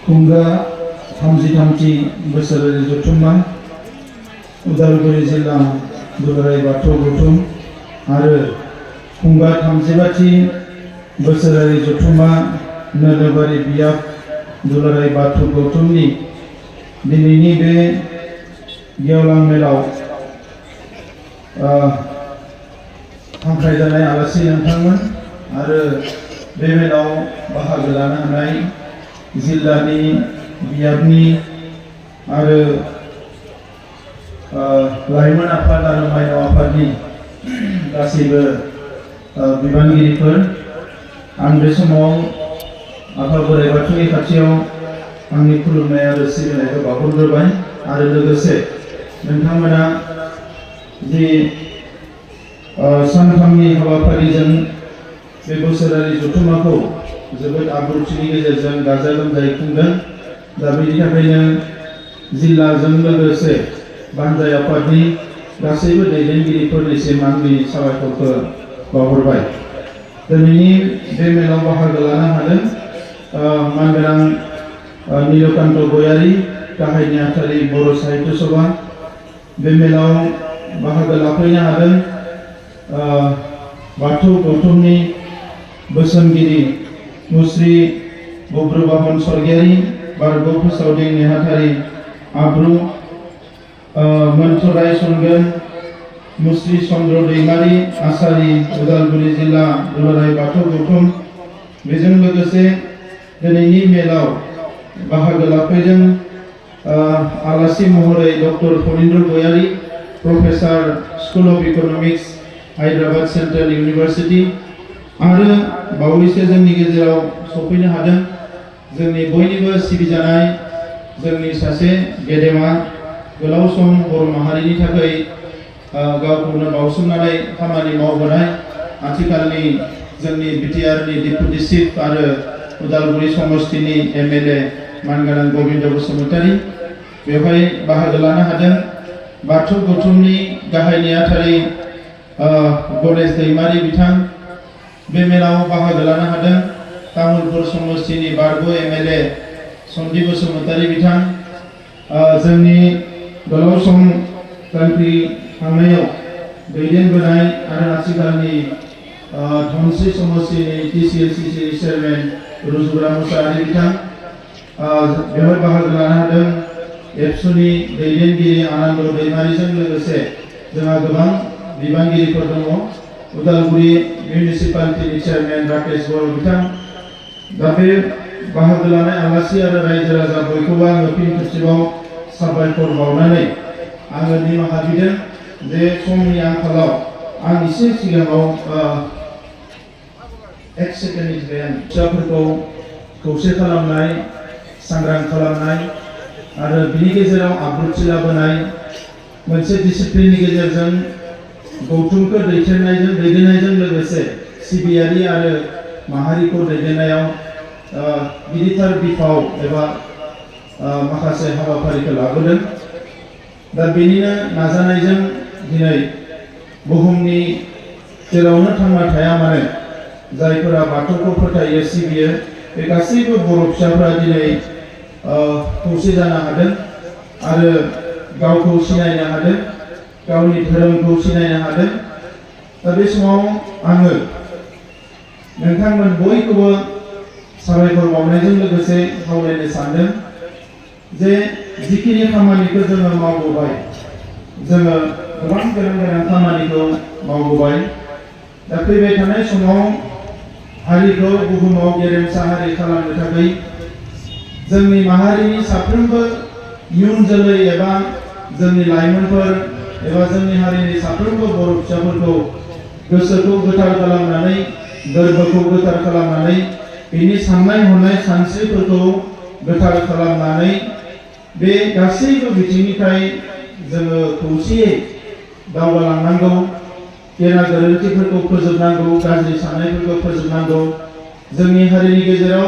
खुंगा 33थि बोसोरारि जथुम्मा उदालगुरि जिल्ला दुलाराय बाथौ गौथुम आरो खुंगा 35थि बोसोरारि जथुम्मा नोलोबारि बियाब दुलाराय बाथौ गौथुमनि दिनैनि बे गेवलां मेलाव हांख्रायजानाय आलासि नोंथांमोन आरो बे मेलाव बाहागो लानो हानाय जिल्लानि बियाबनि आरो लाइमोन आफाद आरो माइनाव आफादनि गासैबो बिबानगिरिफोर आं बे समाव आफा बोराइ बाथौनि खाथियाव आंनि खुलुमनाय आरो सिबिनायखौ बावहरग्रोबाय आरो लोगोसे नोंथांमोना जि सानथामनि हाबाफारिजों बे बोसोरारि जथुम्माखौ जोबोद आब्रुथिनि गेजेरजों गाजा गोमजायै खुंदों। दा बेनि थाखायनो जिल्लाजों लोगोसे बानजाय आफादनि गासैबो दैदेनगिरिफोरनिसिम आंनि साबायखरखौ बावहरबाय। दिनैनि बे मेलाव बाहागो लानो हादों मानगोनां नीलकान्त गयारी गाहाय नेहाथारि बर' साहित्य सभा। बे मेलाव बाहागो लाफैनो हादों बाथौ गौथुमनि बोसोनगिरि मुस्रि बब्रुबाहन स्वर्गियारी, बारग' फोसावदिं नेहाथारि आब्रु मोनथराय सनगोन, मुस्रि चन्द्र दैमारी आसारि उदालगुरि जिल्ला दुलाराय बाथौ गौथुम। बेजों लोगोसे दिनैनि मेलाव बाहागो लाफैदों आलासि महरै doctor Phanindra Goyari, professor school of economics Hyderabad central university आरो बावैसो जोंनि गेजेराव सफैनो हादों जोंनि बयनिबो सिबिजानाय जोंनि सासे गेदेमा गोलाव सम बर' माहारिनि थाखाय गावखौनो बावसोमनानै खामानि मावबोनाय आथिखालनि जोंनि बिटिआरनि डेपुटि चिफ आरो उदालगुरि समस्तिनि एमएलए मानगोनां गबिन्द बसुमतारी बेवहाय बाहागो लानो हादों। बाथौ गौथुमनि गाहाय नेहाथारि गणेश दैमारी बिथां बे मेलाव बाहागो लानो हादों। तामुलपुर समस्तिनि बारग' एमएलए सन्दीप बसुमतारी बिथां जोंनि गोलाव सम कान्ट्रि थांनायाव दैदेनबोनाय आरो आथिखालनि धनस्री समस्तिनि टिसिएलसिसि चेयारमेन रुजुरा मुसाहारि बिथां बेवहाय बाहागो लानो हादों। एबसुनि दैदेनगिरि आनन्द दैमारीजों लोगोसे जोंहा गोबां बिबानगिरिफोर दङ। उदालगुरि मिउनिसिपालिटिनि चेयारमेन राकेश बर' बिथां। दा बे बाहागो लानाय आलासि आरो रायजो राजा बयखौबो आङो फिन खेबसेबाव साबायखर बावनानै आङो निमाहा बिदों जे समनि आंखालाव आं एसे सिगाङाव एक सेकेन्डनि थाखाय आं फिसाफोरखौ खौसे खालामनाय, सांग्रां खालामनाय आरो बिनि गेजेराव आब्रुथि लाबोनाय मोनसे डिसिप्लिननि गेजेरजों गौथुमखौ दैदेननायजों लोगोसे सिबियारि आरो माहारिखौ दैदेननायाव गिदिरथार बिफाव एबा माखासे हाबाफारिखौ लाबोदों। दा बेनिनो नाजानायजों दिनै बुहुमनि जेरावनो थांना थाया मानो जायफोरा बाथौखौ फोथायो सिबियो बे गासैबो बर' फिसाफोरा दिनै खौसे जानो हादों आरो गावखौ सिनायनो हादों, गावनि धोरोमखौ सिनायनो हादों। दा बे समाव आङो नोंथांमोन बयखौबो साबायखर बावनायजों लोगोसे खावलायनो सानदों जे जिखिनि खामानिखौ जोङो मावबोबाय, जोङो गोबां गोनां खामानिखौ मावबोबाय। दा फैबाय थानाय समाव हारिखौ बुहुमाव गेरेमसा हारि खालामनो थाखाय जोंनि माहारिनि साफ्रोमबो इयुन जोलै एबा जोंनि लाइमोनफोर एबा जोंनि हारिनि साफ्रोमबो बर' फिसाफोरखौ गोसोखौ गोथार खालामनानै, गोरबोखौ गोथार खालामनानै, बिनि साननाय हनाय सानस्रिफोरखौ गोथार खालामनानै बे गासैबो बिथिंनिफ्राय जोङो खौसेयै दावगालांनांगौ। गेना गोरोन्थिफोरखौ फोजोबनांगौ, गाज्रि साननायफोरखौ फोजोबनांगौ। जोंनि हारिनि गेजेराव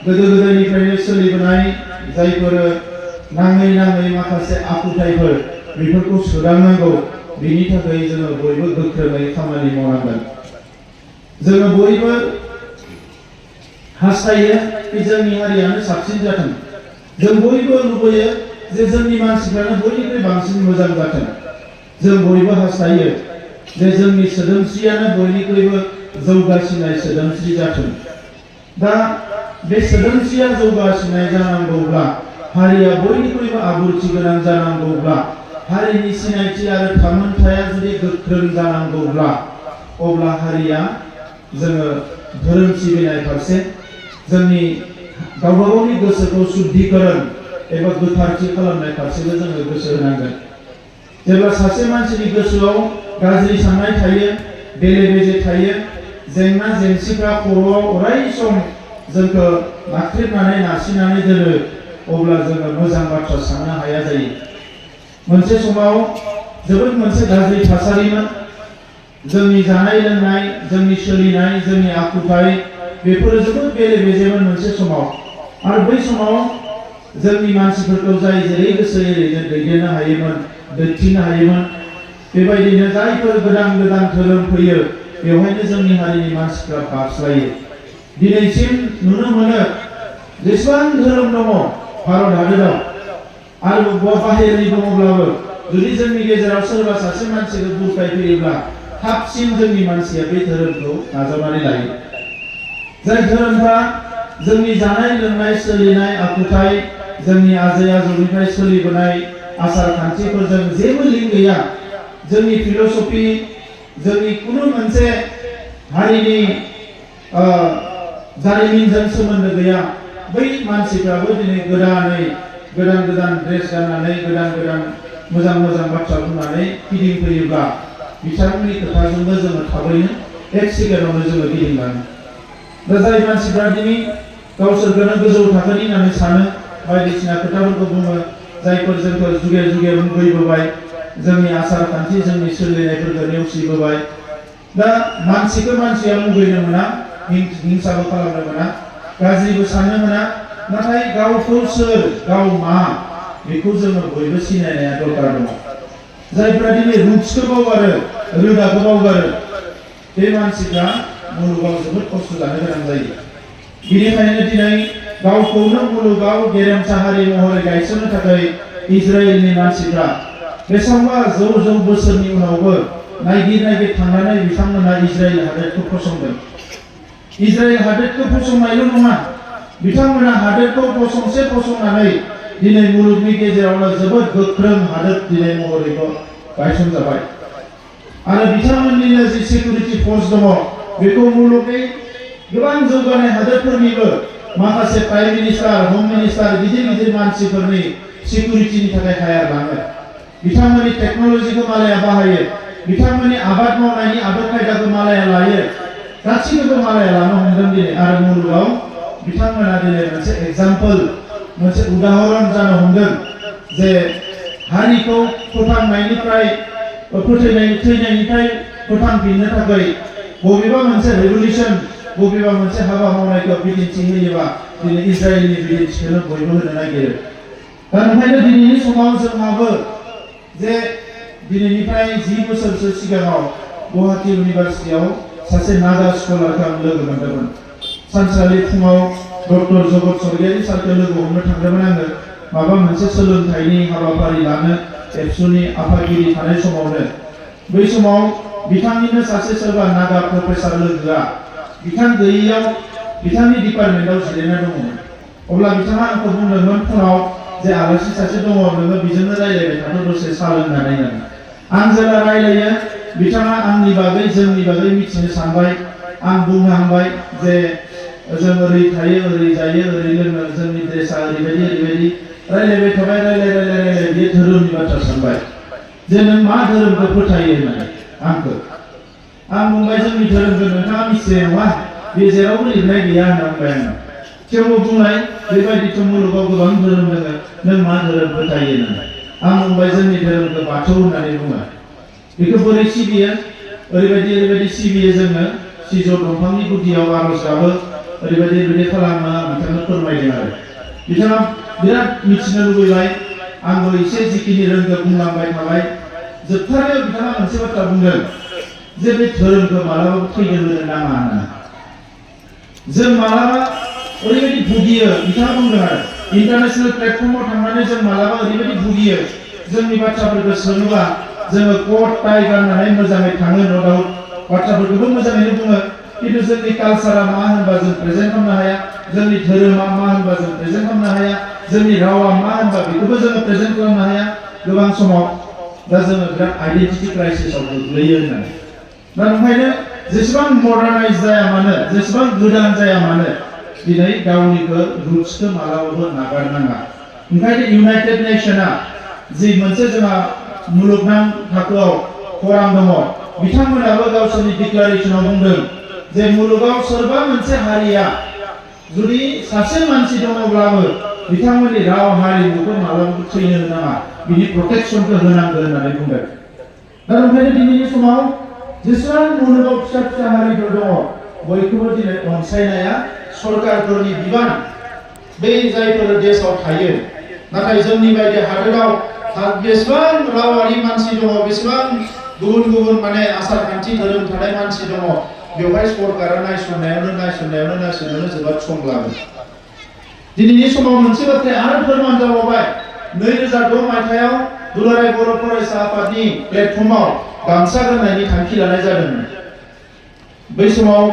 गोदो गोदायनिफ्रायनो सोलिबोनाय जायफोर नाङै माखासे आखुथायफोर बेफोरखौ सुदांनांगौ। बेनि थाखाय जोङो बयबो गोख्रोङै खामानि मावनांगोन। जोङो बयबो हास्थायो कि जोंनि हारियानो साबसिन जाथों। जों बयबो लुबैयो जे जोंनि मानसिफ्रानो बयनिख्रुइ बांसिन मोजां जाथों। जों बयबो हास्थायो जे जोंनि सोदोमस्रियानो बयनिख्रुइबो जौगासिननाय सोदोमस्रि जाथों। दा बे सोदोमस्रिया जौगासिननाय जानांगौब्ला, हारिया बयनिख्रुइबो आब्रुथि गोनां जानांगौब्ला, हारिनि सिनायथि आरो थामोनथाया जुदि गोख्रों जानांगौब्ला, अब्ला हारिया जोङो धोरोम सिबिनाय फारसे जोंनि गावबा गावनि गोसोखौ शुद्धिकरण एबा गोथारथि खालामनाय फारसेबो जोङो गोसो होनांगोन। जेब्ला सासे मानसिनि गोसोआव गाज्रि साननाय थायो, बेले बेजे थायो, जेंना जेंसिफ्रा खर'आव अराय सम जोंखौ नाख्रेबनानै नारसिननानै दोनो, अब्ला जोङो मोजां बाथ्रा साननो हाया जायो। मोनसे समाव जोबोद मोनसे गाज्रि थासारिमोन। जोंनि जानाय लोंनाय, जोंनि सोलिनाय, जोंनि आखुथाय बेफोरो जोबोद बेले बेजेमोन मोनसे समाव। आरो बै समाव जोंनि मानसिफोरखौ जाय जेरै गोसो एरैनो दैदेननो हायोमोन, दोनथिनो हायोमोन। बेबायदिनो जायफोर गोदान गोदान धोरोम फैयो, बेवहायनो जोंनि हारिनि मानसिफ्रा बारस्लायो। दिनैसिम नुनो मोनो जेसेबां धोरोम दङ भारत हादराव, आरो बाहेरनि दङब्लाबो जुदि जोंनि गेजेराव सोरबा सासे मानसिखौ बुरखायफैयोब्ला थाबसिन जोंनि मानसिया बे धोरोमखौ नाजावनानै लायो। जाय धोरोमफ्रा जोंनि जानाय लोंनाय, सोलिनाय आखुथाय, जोंनि आजै आजौनिफ्राय सोलिबोनाय आसार खान्थिफोरजों जेबो लिंक गैया, जोंनि फिलसफि, जोंनि कुनु मोनसे हारिनि जारिमिनजों सोमोन्दो गैया, बै मानसिफ्राबो दिनै गोदान गोदान ड्रेस गाननानै, गोदान गोदान मोजां मोजां बाथ्रा बुंनानै गिदिंफैयोब्ला बिथांमोननि खोथाजोंबो जोङो थाबैनो एक सेकेन्डआवनो जोङो गिदिंलाङो। दा जाय मानसिफ्रा दिनै गावसोरखौनो गोजौ थाखोनि होननानै सानो, बायदिसिना खोथाफोरखौ बुङो, जायफोर जोंखौ जुगे जुगे मुगैबोबाय, जोंनि आसार खान्थि, जोंनि सोलिनायफोरखौ नेवसिबोबाय। दा मानसिखौ मानसिया मुगैनो मोना, हिंसाबो खालामनो मोना, गाज्रिबो साननो मोना, नाथाय गावखौ सोर, गाव मा, बेखौ जोङो बयबो सिनायनाया दरकार दङ। जायफ्रा दिनै रुट्सखौ बावगारो, रोदाखौ बावगारो, बे मानसिफ्रा मुलुगाव जोबोद खस्थ' जानो गोनां जायो। बेनिखायनो दिनै गावखौनो मुलुगाव गेरेमसा हारि महरै गायसननो थाखाय इजराइलनि मानसिफ्रा बेसेबांबा जौ बोसोरनि उनावबो नायगिर नायगिर थांनानै बिथांमोना इजराइल हादोरखौ फसंदों। इजराइल हादोरखौ फसंनायल' नङा, बिथांमोना हादोरखौ फसंनानै दिनै मुलुगनि गेजेरावनो जोबोद गोख्रों हादोर दिनै महरैबो गायसनजाबाय। आरो बिथांमोननिनो जि सिकिउरिटि फर्स दङ, बेखौ मुलुगनि गोबां जौगानाय हादोरफोरनिबो माखासे प्राइम मिनिस्टार, हम मिनिस्टार, गिदिर गिदिर मानसिफोरनि सिकिउरिटिनि थाखाय हायार लाङो। बिथांमोननि टेक्न'लजिखौ मालाया बाहायो, बिथांमोननि आबाद मावनायनि आदब खायदाखौ मालाया लायो, गासैखौबो मालाया लानो हमदों दिनै। आरो मुलुगाव बिथांमोना दिनै मोनसे एग्जाम्पल, मोनसे उदाहरन जानो हमदों जे हारिखौ फोथांनायनिफ्राय थैनायनिफ्राय फोथांफिननो थाखाय बबेबा मोनसे रेभलिउसन, बबेबा मोनसे हाबा मावनायखौ बिदिन्थि होयोबा दिनै इजराइलनि बिदिन्थिखौनो बयबो होनो नागिरो। दा ओंखायनो दिनैनि समाव जोंहाबो जे दिनैनिफ्राय 10 बोसोरसो सिगाङाव गुवाहाटी इउनिभार्सिटियाव सासे नागा स्कलारखौ आं लोगो मोन्दोंमोन। सानसेखालि फुङाव डक्टर जगत स्वर्गियारि सारखौ लोगो हमनो थांदोंमोन आङो, माबा मोनसे सोलोंथाइनि हाबाफारि लानो एबसुनि आफादगिरि थानाय समावनो। बै समाव बिथांनिनो सासे सोरबा नागा प्रफेसार लोगोआ बिथां गैयैयाव बिथांनि डिपार्टमेन्टआव जिरायना दङमोन। अब्ला बिथाङा आंखौ बुंदोंमोन फुङाव जे आलासि सासे दङ, नोङो बेजोंनो रायज्लायबाय थाथ' दसे साहा लोंनानै। आं जेब्ला रायज्लायो, बिथाङा आंनि बागै, जोंनि बागै मिथिनो सानबाय। आं बुंहांबाय जे जों ओरै थायो, ओरै जायो, ओरै लोङो, जोंनि ड्रेसा ओरैबायदि रायज्लायबाय थाबाय। रायज्लाय बियो धोरोमनि बाथ्रा सानबाय जे नों मा धोरोमखौ फोथायो होननानै आंखौ। आं बुंबाय जोंनि धोरोमखौ नोंथाङा मिथिनाय नङा, बे जेरावबो लिरनाय गैया होनना बुंबाय आङो। थेवबो बुंनाय बेबायदिथ' मुलुगाव गोबां धोरोम दङ, नों मा धोरोम फोथायो होननानै। आं बुंबाय जोंनि धोरोमखौ बाथौ होननानै बुङो। बेखौ बोरै सिबियो? ओरैबायदि सिबियो जोङो, सिजौ दंफांनि गुदियाव आर'ज गाबो, ओरैबायदि खालामो। आं बिथांनो फोरमायदों आरो बिथाङा बिराद मिथिनो लुबैबाय। आंबो एसे जिखिनि रोंगौ बुंलांबाय थाबाय। जोबथारनायाव बिथाङा मोनसे बाथ्रा बुंदों जे बे धोरोमखौ मालाबाबो थैनो होनो नाङा होननानै। जों मालाबा ओरैबायदि भुगियो बिथाङा बुंदों आरो इन्टारनेशनेल प्लेटफर्माव थांनानै जों मालाबा ओरैबायदि भुगियो जोंनि बाथ्राफोरखौ सोङोबा जोङो कोट टाइ गाननानै मोजाङै थाङो न' डाउट बाथ्राफोरखौबो मोजाङैनो बुङो खिन्थु जोंनि कालचारा मा होनबा जों प्रेजेन्ट खालामनो हाया जोंनि धोरोमा मा होनबा जों प्रेजेन्ट खालामनो हाया जोंनि रावा मा होनबा बेखौबो जोङो प्रेजेन्ट खालामनो हाया गोबां समाव दा जोङो बिराद आइडेन्टिटि क्राइसिसआव गोग्लैयो होननानै दा ओंखायनो जेसेबां मडार्नाइज जाया मानो जेसेबां गोदान जाया मानो दिनै गावनिखौ रुट्सखौ मालाबाबो नागारनाङा ओंखायनो इउनाइटेड नेशनआ जि मोनसे जोंहा मुलुगनां थाखोआव खौरां दङ बिथांमोनाबो गावसोरनि डिक्लारेशनाव बुंदों जे मुलुगाव सोरबा मोनसे हारिया जुदि सासे मानसि दङब्लाबो बिथांमोननि राव हारिमुखौ मालाबाबो थैनो नाङा बिनि प्रटेक्शनखौ होनांगौ होननानै बुंदों दा ओंखायनो दिनैनि समाव जेसेबां मुलुगाव फिसा फिसा हारिफोर दङ बयखौबो दिनै अनसायनाया सरकारफोरनि बिबान बे जायफोर देशआव थायो नाथाय जोंनि बायदि हादोराव बेसेबां रावारि मानसि दङ बेसेबां गुबुन गुबुन माने आसार खान्थि धोरोम थानाय मानसि दङ बेवहाय सरकारा नायसननायावनो जोबोद सम लागोन दिनैनि समाव मोनसे बाथ्राया आरो फोरमान जाबावबाय 2006 मायथाइयाव दुलाराय बर' फरायसा आफादनि प्लेटफर्माव गामसा गाननायनि थांखि लानाय जादोंमोन बै समाव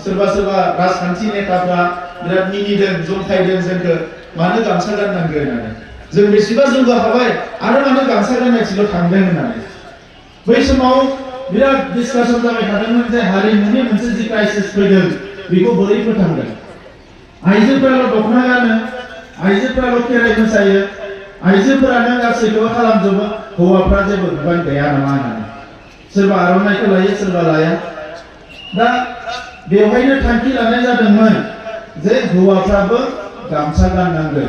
सोरबा सोरबा राजखान्थि नेताफ्रा बिराद मिनिदों जंखायदों जोंखौ मानो गामसा गाननांगौ होननानै जों बेसेबा जौगाखाबाय आरो मानो गामसा गाननायथिल' थांदों होननानै बै समाव बिराद डिसकासन जाबाय थादोंमोन जे हारिमुनि मोनसे जि क्राइसिस फैदों बेखौ बोरै फोथांगोन आइजोफोराल' दख'ना गानो आइजोफोराल' खेराइ मोसायो आइजोफोरानो गासैखौबो खालामजोबो हौवाफ्रा जेबो बिबान गैया नामा होननानै सोरबा आर'नाइखौ लायो सोरबा लाया दा बेवहायनो थांखि लानाय जादोंमोन जे हौवाफ्राबो गामसा गाननांगौ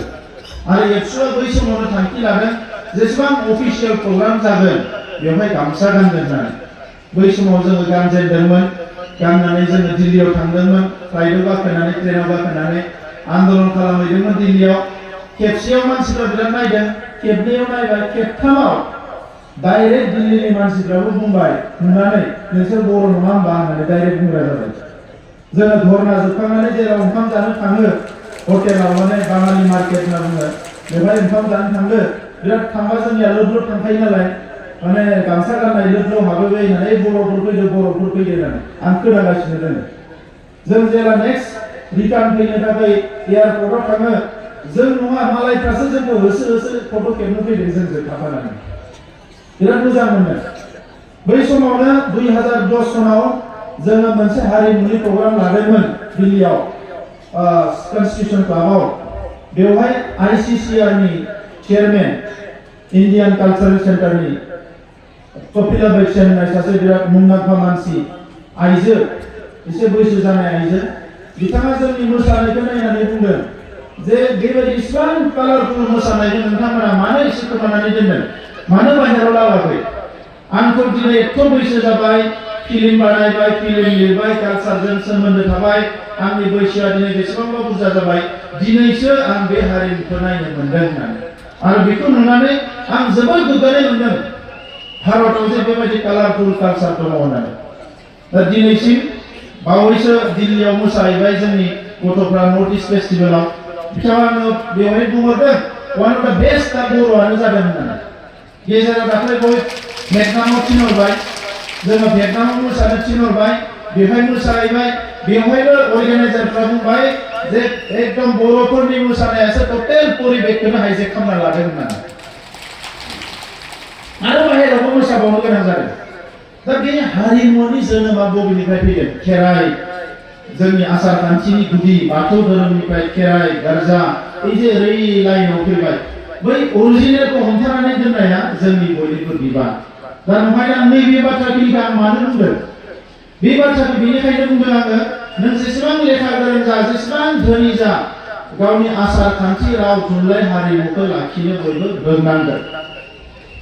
आरो एबसुआ बै समावनो थांखि लादों जेसेबां अफिसियेल प्रग्राम जागोन बेवहाय गामसा गानगोन होननानै बै समाव जोङो गानजेनदोंमोन गाननानै जोङो दिल्लीयाव थांदोंमोन फ्लाइटआव गाखोनानै ट्रेनाव गाखोनानै आन्दलन खालामहैदोंमोन दिल्लीयाव खेबसेयाव मानसिफ्रा बिराद नायदों खेबनैयाव नायबाय खेबथामाव डाइरेक्ट दिल्लीनि मानसिफ्राबो बुंबाय नुनानै नोंसोर बर' नङा होनबा होननानै डाइरेक्ट बुंग्रा जाबाय जोङो धर्ना जोबखांनानै जेराव ओंखाम जानो थाङो हटेलाव माने बाङालि मार्केट होनना बुङो बेवहाय ओंखाम जानो थाङो बिराद थांबा जोंनिया लोब लोब थांखायो नालाय माने गामसा गाननाय लोब लोब हाबोबाय होननानै बर'फोर फैदो होननानै आं खोनागासिनो दङ जों जेला नेक्स्ट रिटार्न फैनो थाखाय एयारपर्टआव थाङो जों नङा मालायफ्रासो जोंखौ होसो फट' खेबनो फैदों जोंजों थाफानानै बिराद मोजां मोनो बै समावनो 2010 सनाव जोङो मोनसे हारिमुनि प्रग्राम लादोंमोन दिल्लीयाव कन्स्टिट्यूशन क्लाबाव बेवहाय आईसीसीआरनि चेयरमेन इन्डियान कालचारेल सेन्टारनि कपिला बैचन होननाय सासे बिराद मुंदांखा मानसि आइजो एसे बैसो जानाय आइजो बिथाङा जोंनि मोसानायखौ नायनानै बुंदों जे बेबायदि इसिबां कालारफुल मोसानायखौ नोंथांमोना मानो एसे खोमानानै दोनदों मानो बाहेराव लाबोआखै आंथ' दिनै एथ' बैसो जाबाय फिल्म बानायबाय फिल्म लिरबाय कालचारजों सोमोन्दो थाबाय आंनि बैसोआ दिनै बेसेबांबा बुरजा जाबाय दिनैसो आं बे हारिमुखौ नायनो मोनदों होननानै आरो बेखौ नुनानै आं जोबोद गोग्गानाय मोनदों भारताव जे बेबायदि कालारफुल कालचार दङ होननानै दा दिनैसिम बावैसो दिल्लीयाव मोसाहैबाय जोंनि गथ'फ्रा नर्थ इस्ट फेस्टिभेलाव बिथाङा आङो बेवहाय बुंहरदों वान अफ द बेस्ट दा बर'आनो जादों होननानै गेजेराव दाख्लै बय भियेटनामाव थिनहरबाय जोङो भियेटनामाव मोसानो थिनहरबाय बेवहाय मोसाहैबाय बेवहायबो अर्गानाइजारफ्रा बुंबाय जे एकदम बर'फोरनि मोसानायासो टटेल परिबेखखौनो हाइजेक खालामना लादों होननानै आरो बाहेरावबो मोसाबावनो गोनां जादों दा बे हारिमुनि जोनोमा बबेनिफ्राय फैदों खेराइ जोंनि आसार खान्थिनि गुदि बाथौ धोरोमनिफ्राय खेराइ गारजा এই যে ओरै लाइनाव फैबाय बै अरिजिनेलखौ हमथानानै दोननाया जोंनि बयनिबो बिबान दा नंखायनो आं नैबे बाथ्राखिनिखौ आं मानो बुंदों बे बाथ्राखौ बेनिखायनो बुंदों आङो नों जेसेबां लेखा गोरों जा जेसेबां धोनि जा गावनि आसार खान्थि राव थुनलाइ हारिमुखौ लाखिनो बयबो रोंनांगोन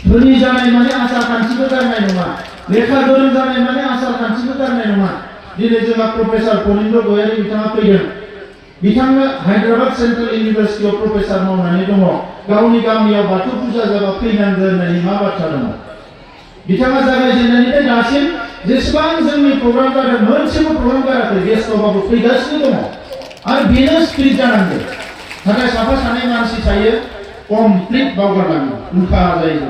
धोनि जानाय माने आसार खान्थिखौ गारनाय नङा लेखा गोरों जानाय माने आसार खान्थिखौ गारनाय नङा दिनै जोंहा प्रफेसर फनिन्द्र गयारि बिथाङा फैदों बिथाङा हायद्राबाद सेन्ट्रेल इउनिभार्सिटियाव प्रफेसर मावनानै दङ गावनि गामियाव बाथौ फुजा जाबा फैनांगोन होननायनि मा बाथ्रा दङ बिथाङा जागायजेननायनिफ्राय दासिम जेसेबां जोंनि प्रग्राम जादों मोनसेबो प्रग्राम गाराखै बेस्थ'बाबो फैगासिनो दङ आरो बेनो स्पिरिट जानांगौ। नाथाय साफा सानै मानसि थायो कमप्लिट बावगारलाङो, उल्था जायो।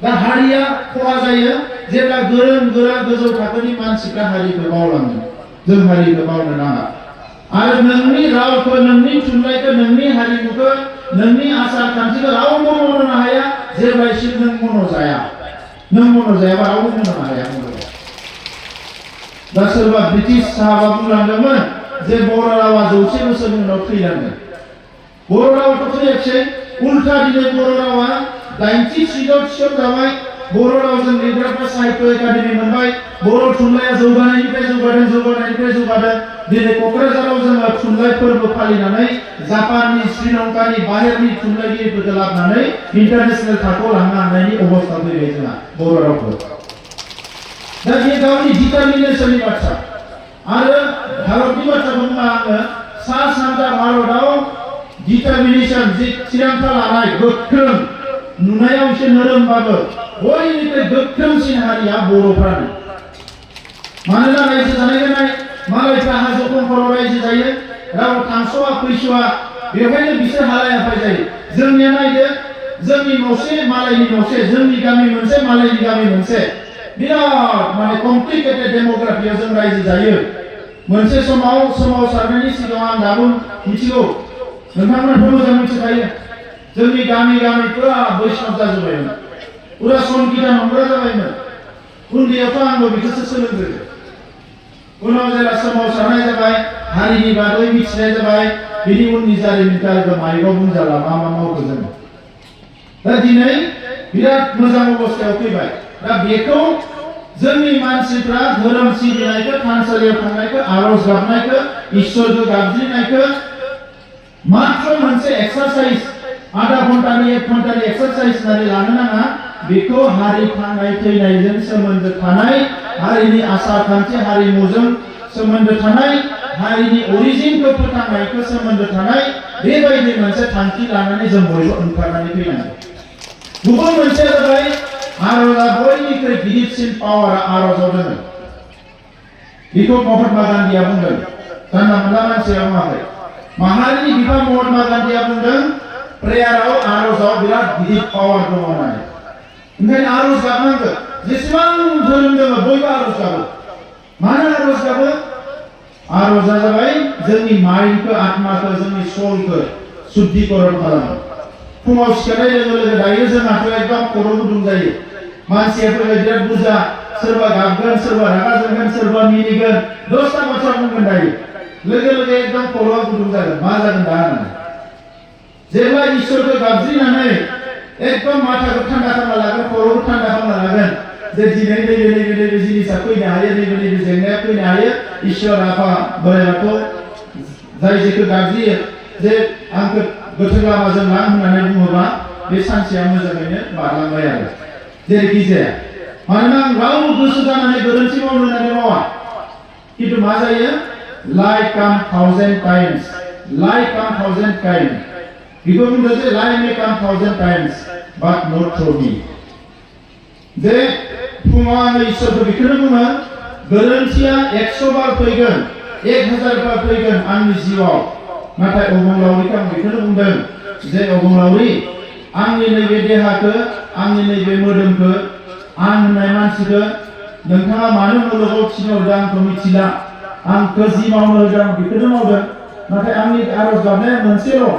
दा हारिया खहा जायो जेब्ला गोरों गोरा गोजौ थाखोनि मानसिफ्रा हारिखौ मावलाङो। जों हारिखौ मावनो नाङा। आरो नोंनि रावखौ, नोंनि थुनलाइखौ, नोंनि हारिमुखौ, नोंनि आसार खान्थिखौ रावबो मावनो हाया जेब्लासिम नों मन' जाया। नों मन' जायाबा रावबो मावनो हाया। दा सोरबा ब्रिटिश साहाबा बुंलांदोंमोन जे बर' रावा 100 बोसोरनि उनाव थैलांगोन। बर' रावाथ' थैयाखिसै, उल्था दिनै बर' रावा 83 थिसनजाबाय। बर' रावजों लिरग्राफ्रा साहित्य एकाडेमि मोनबाय। बर' थुनलाइया जौगानायनिफ्राय जौगादों। दिनै क'क्राझाराव जोङो थुनलाइ फोरबो फालिनानै जापाननि, श्रीलंकानि, बाहेरनि थुनलाइगिरिफोरखौ लाबोनानै इन्टारनेशनेल थाखोआव लांनो हानायनि अबस्था फैबाय जोंहा बर' रावखौ। दा बे गावनि डिटारमिनेशननि बाथ्रा। आरो भारतनि बाथ्रा बुङा आङो, सा सानजा भारतआव डिटारमिनेशन, जे थिरांथा लानाय, गोख्रों, नुनायाव एसे नोरोमबाबो बयनिख्रुइ गोख्रोंसिन हारिया बर'फ्रानो। मानोना रायजो जानाय नाय मालायफ्रा हाजो खंखराव रायजो जायो, राव थांस'आ फैस'आ, बेवहायनो बिसोर हालाय हाफाय जायो। जोंनिया नायदो, जोंनि न'से मालायनि न'से, जोंनि गामि मोनसे मालायनि गामि मोनसे, बिराद माने कमप्लिकेटेड डेमोग्राफियाव जों रायजो जायो। मोनसे समाव सोमावसारनायनि सिगाङाव आं दाबो मिथिगौ, नोंथांमोनाथ' मोजां मिथिखायो, जोंनि गामि पुरा बैष्णव जाजोब्बायमोन, पुरा संगीता नंग्रा जाबायमोन। उन्दैयावथ' आंबो बेखौसो सोलोंग्रोदो। उनाव जेला सोमावसारनाय जाबाय, हारिनि बागै मिथिनाय जाबाय, बिनि उननि जारिमिनखौ माइकआव बुंजाला मा मावखो जों। दा दिनै बिराद मोजां अबस्थायाव फैबाय। दा बेखौ जोंनि मानसिफ्रा धोरोम सिबिनायखौ, थानसालियाव थांनायखौ, आरज गाबनायखौ, इसोरखौ गाबज्रिनायखौ मात्र मोनसे एक्सारसाइज, आधा घन्टानि 1 घन्टानि एक्सारसाइज होननानै लानो नाङा। बेखौ हारि थांनाय थैनायजों सोमोन्दो थानाय, हारिनि आसार खान्थि हारिमुजों सोमोन्दो थानाय, हारिनि अरिजिनखौ फोथांनायखौ सोमोन्दो थानाय, बेबायदि मोनसे थांखि लानानै जों बयबो ओंखारनानै फैनांगौ। गुबुन मोनसेया जाबाय आरजआ बयनिख्रुइ गिदिरसिन पावारा आरजआव दङ। बेखौ महात्मा गान्धीया बुंदों, जानला मोनला मानसिया बुङाखै। माहारिनि बिफा महात्मा गान्धीया बुंदों प्रेयाराव, आरजआव बिराद गिदिर पावार दङ होननानै। ओंखायनो आरज गाबनांगौ। जेसेबां धोरोम दङ बयबो आरज गाबो। मानो आरज गाबो? आरजआ जाबाय जोंनि माइन्डखौ, आत्माखौ, जोंनि सोलखौ शुद्धिकरण खालामो। फुङाव सिखारनाय लोगो लोगो दायो जोंहाथ' एकदम खर' गुदुं जायो। मानसिया फैबाय बिराद बुरजा, सोरबा गाबगोन, सोरबा रागा जोंगोन, सोरबा मिनिगोन, 10टा बाथ्रा बुंगोन दायो। लोगो लोगो एकदम खर'आ गुदुं जागोन, मा जागोन दा होननानै। जेब्ला इसोरखौ गाबज्रिनानै एकदम माथाखौ थान्दा खालामना लागोन, खर'खौ थान्दा खालामना लागोन, जे दिनै नैबे जिनिसा फैनो हायो, नैबे जेंनाया फैनो हायो, इसोर आफा बोराइ बाथौ जाय जेखौ गाबज्रियो जे आंखौ गोथों लामाजों लां होननानै बुङोब्ला बे सानसेया मोजाङैनो बारलांबाय आरो जेरैखि जाया। मानोना आं रावबो गोसो जानानै गोरोन्थि मावनो होननानै मावा, खिन्थु मा जायो, लाइक काम 1000 टाइम्स, लाइक काम 1000 टाइम्स। बेखौ बुंदों जे लाइक मे काम 1000 टाइम्स बाट नट थ्रू मी। जे फुङाव आङो इसोरखौ बेखौनो बुङो, गोरोन्थिया 100 बार फैगोन, 1000 बार फैगोन आंनि जिउआव, नाथाय अबंलावरिखौ आं बेखौनो बुंदों जे अबंलावरि, आंनि नैबे देहाखौ, आंनि नैबे मोदोमखौ, आं होननाय मानसिखौ नोंथाङा मानो मुलुगाव थिनहरदों आंखौ मिथिला। आंखौ जि मावनो होदों आं बेखौनो मावदों, नाथाय आंनि आरज गाबनाया मोनसेल',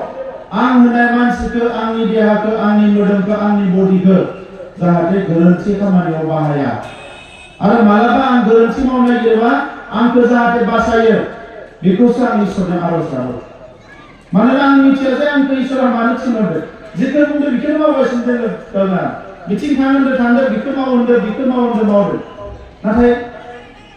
आं होननाय मानसिखौ, आंनि देहाखौ, आंनि मोदोमखौ, आंनि बडिखौ जाहाथे गोरोन्थि खामानियाव बाहाया। आरो मालाबा आं गोरोन्थि मावनो नागिरोबा आंखौ जाहाथे बासायो, बेखौसो आं इसोरजों आरज गाबो। मानोना आं मिथिया जे आंखौ इसोरा मानो थिनहरदों। जेखौ बुंदों बेखौनो मावगासिनो दङ। बिथिं थांदों बेखौ मावदों, बेखौ मावदों। नाथाय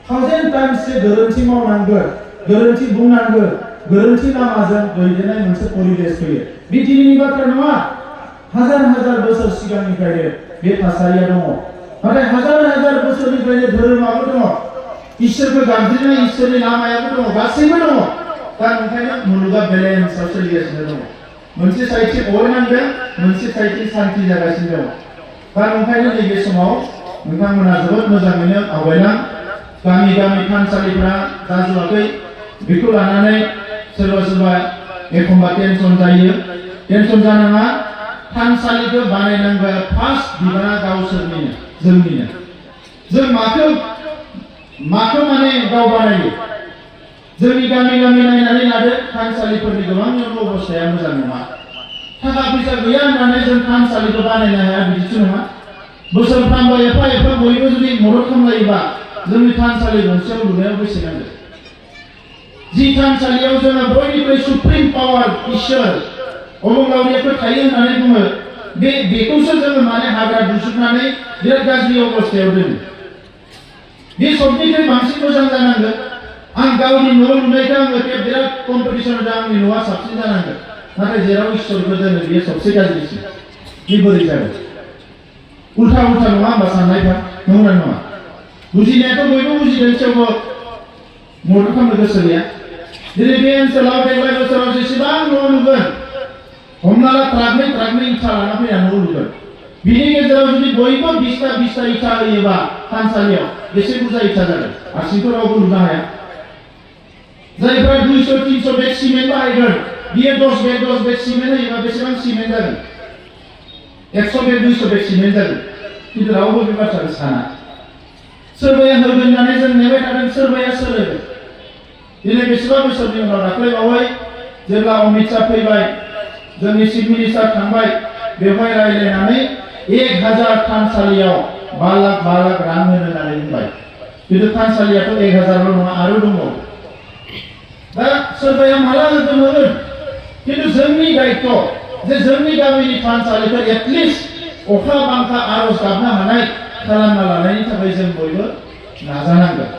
1000 टाइम्स गोरोन्थि मावनांगौ, गोरोन्थि बुंनांगौ, गोरोन्थि लामाजों दैदेननाय मोनसे परिबेस फैयो। बे दिनैनि बाथ्रा नङा, हाजार बोसोर सिगांनिफ्रायनो बे थासारिया दङ। नाथाय हाजार बोसोरनिफ्रायनो धोरोमाबो दङ, इसोरखौ गाबज्रिनाय इसोरनि लामायाबो दङ, गासैबो दङ। दा ओंखायनो मुलुगा बेलेन्सआव सोलिगासिनो दङ। मोनसे साइडथिं अर नांदों, मोनसे साइडथिं सान्थि जागासिनो दङ। दा ओंखायनो नैबे समाव नोंथांमोना जोबोद मोजाङैनो आवगायलां। गामि थानसालिफ्रा जाजोबाखै, बेखौ लानानै सोरबा सोरबा एखमबा टेनसन जायो टेनसन जानाङा थानसालिखौ बानायनांगौ फार्स्ट बिबाना गावसोरनिनो जोंनिनो जों माखौ माने गाव बानायो जोंनि गामि नायनानै लादो थानसालिफोरनि गोबां अबस्थाया मोजां नङा थाखा फैसा गैया होननानै जों थानसालिखौ बानायनो हाया बिदिसो नङा बोसोरफ्रामबो एफा बयबो जुदि मदद खालामलायोबा जोंनि थानसालि गंसेयाव लुनायाव बेसे नांगोन जि थानसालियाव जोङो बयनिख्रुइ सुप्रिम पावार इसोर अबंलावरियाफोर थायो होननानै बुङो बेखौसो जोङो माने हाग्रा दुसुबनानै बिराद गाज्रि अबस्थायाव दोनो बे सबनिख्रुइ बांसिन मोजां जानांगोन आं गावनि न' लुनायखौ आङो बिराद कम्पिटिसन होदों आंनि न'आ साबसिन जानांगोन नाथाय जेराव इसोरखौ दोनो बेयो सबसे गाज्रिसिन बे बोरै जागोन उल्था नङा होमबा साननायफ्रा नंगौना नङा बुजिनायाथ' बयबो बुजिदों थेवबो मदद खालामनो गोसो गैया दिनै बे ओनसोलाव देग्लाय बोसोराव जेसेबां न' लुगोन हमना ला ट्राकनै इथा लाना फैना न' लुगोन बिनि गेजेराव जुदि बयबो 20टा इथा होयोबा थानसालियाव बेसे बुरजा इथा जागोन हारसिंथ' रावबो लुनो हाया जायफ्रा 200-300 बेग सिमेन्ट बाहायगोन बियो 10 बेग सिमेन्ट होयोबा बेसेबां सिमेन्ट जागोन 100 बेग 200 बेग सिमेन्ट जागोन खिन्थु रावबो बे बाथ्राखौ साना सोरबाया होगोन होननानै जों नेबाय थादों सोरबाया सोलोङो दिनै बेसेबा बोसोरनि उनाव दाख्लैबावै जेब्ला अमित शाह फैबाय जोंनि चिफ मिनिस्टार थांबाय बेवहाय रायज्लायनानै 1000 थानसालियाव 5 लाख रां होनो होननानै बुंबाय खिन्थु थानसालियाथ' 1000ल' नङा आरो दंबावो दा सोरबाया माला होगोन खिन्थु जोंनि दायित्व जे जोंनि गामिनि थानसालिखौ एटलिस्ट अखा बांखा आरज गाबनो हानाय खालामना लानायनि थाखाय जों बयबो नाजानांगोन।